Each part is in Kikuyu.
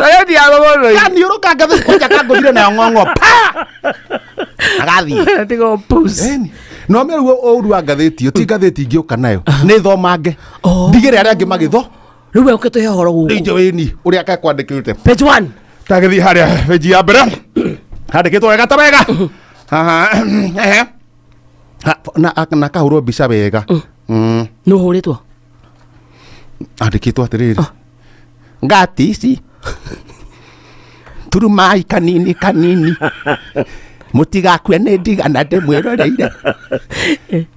Ngathĩti ya mũndũ. Kaniũrũka ngathĩti kwanja kangũthire nayo ng'ong'o pa agathiĩ. Tiga puss. Ĩni. No me rĩu ũru wa ngathĩti ĩyo ti ngathĩti ingĩũka nayo nĩ thomange Oh. ndigĩre arĩa angĩ magĩtho. Rĩu we ũkĩtũhe ũhoro gũkũ. Rĩu njũĩni ũrĩa kekwandĩkĩte. Page 1. Tagĩthiĩ harĩa benji ya mbere handĩkĩtwo wega ta wega. Haha, ehe. Ha, na kahũrwo mbica wega. Nũ ũhũrĩtwo? Andĩkĩtwo atĩrĩrĩ, ngati ici turumai kanini kanini mũtigakue nĩ ndigana ndĩmwĩroreire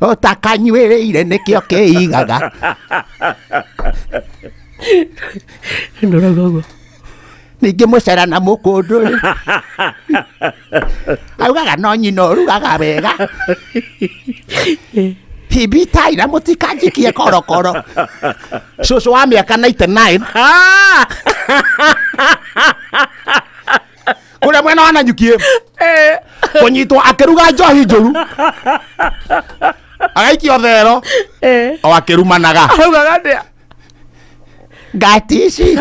ũtakanyuĩrĩire nĩkĩo kĩigaga. Nũ ũrauga ũguo? Ningĩ mũcera na mũkũndũ rĩ augaga no nyina ũrugaga wega hibitai na mũtikanjikie korokoro cũcũ wa mĩaka 99 kũrĩa mwena wa Nanyuki kũnyitwo akĩruga njohi njũru agaikio thero o akĩrumanaga. Augaga atĩa? Ngati ici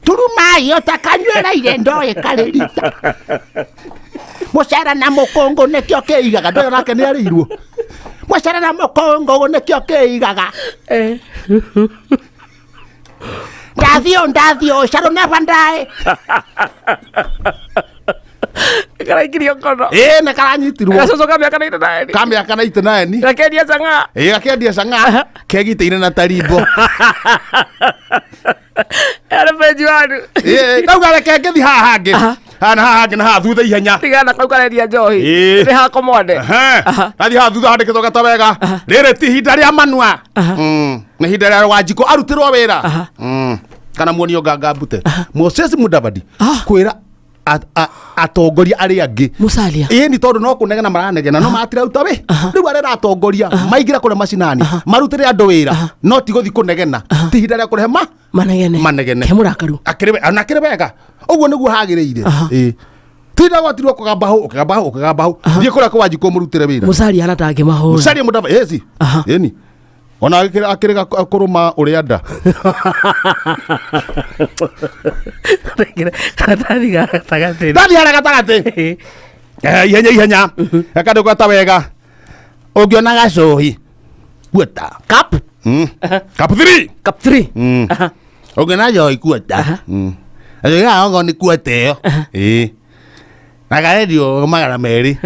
turumai ũtakanyuĩrĩire ndoĩ karĩ rita mũcara na mũkũngũ nĩkĩo kĩigaga ndoĩ nake nĩ arĩirwo mũcara na mũkũngũ nĩkĩo kĩigaga. Ndathiĩ ũũ ndathiĩ ũũ shall never die. Karaikirio kono. Ĩĩ nĩ karanyitirwo. Gacoco ka mĩaka 99. Ka mĩaka 99. Gakendia chang'aa. Ĩĩ gakendia chang'aa kegitĩire na tarimbo. Arĩ page 1. Ĩĩ ndauga reke ngĩthiĩ haha hangĩ haha na haha hangĩ na haha thutha ihenya. Tigana kau karendia njohi. Ĩĩ. Nĩ hako mwande. Ehe. Nathiĩ haha thutha handĩkĩtwo gata wega rĩrĩ ti ihinda rĩa manua. Nĩ ihinda rĩa Wanjikũ arutĩrwo wĩra. Kana muonio nganga mbute Moses Mudavadi kwĩra atongoria arĩa angĩ. Musalia. Ĩĩ ni tondũ no kũnegena maranegena no matirauta wĩ rĩu arĩa atongoria maingĩra kũrĩa macinani marutĩre andũ wĩra no ti gũthiĩ kũnegena ti ihinda rĩa kũrehe ma Manegene. Manegene. Ke mũrakaru. Akĩrĩ ona akĩrĩ wega ũguo nĩguo hagĩrĩire. Ĩĩ tinda gwatirwo kũgamba hau ũkĩgamba hau ũkĩgamba hau thiĩ kũrĩa kwa Wanjikũ mũrutĩre wĩra. Musalia hana tangĩmahũra. Musalia Mudavadi ĩci. Ĩni ona akĩrega kũrũma ũrĩa nda. Karatathi ga gatagatĩ. Ndathiĩ harĩa gatagatĩ. Eh, ihenya ihenya gakandĩkwo ta wega ũngĩona gacohi kuota Cup. Cup 3. Cup 3. Ũngĩona njohi kuota gacohi gaka nĩ kuota ĩyo ĩĩ na karendio 200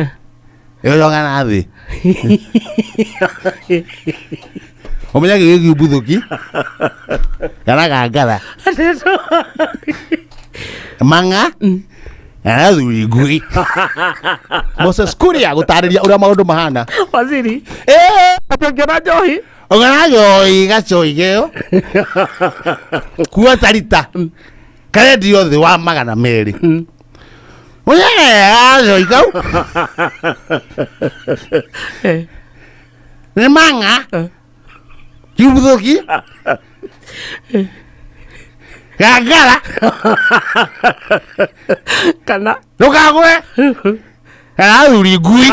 ĩyoga na thĩ ũmenye gĩgĩ mbuthũki kana gangara mang'a kana thuri ngui Moses Kuria gũtarĩria ũrĩa maũndũ mahana. Waziri. Ĩĩ. Atĩ ũngĩona njohi. Ũngĩona njohi gacohi kĩo kuota rita karendio thĩ wa 200 gacohi kau nĩ mang'a kiuthũki gangara Kana. Ndũkagwe kana thuri ngui.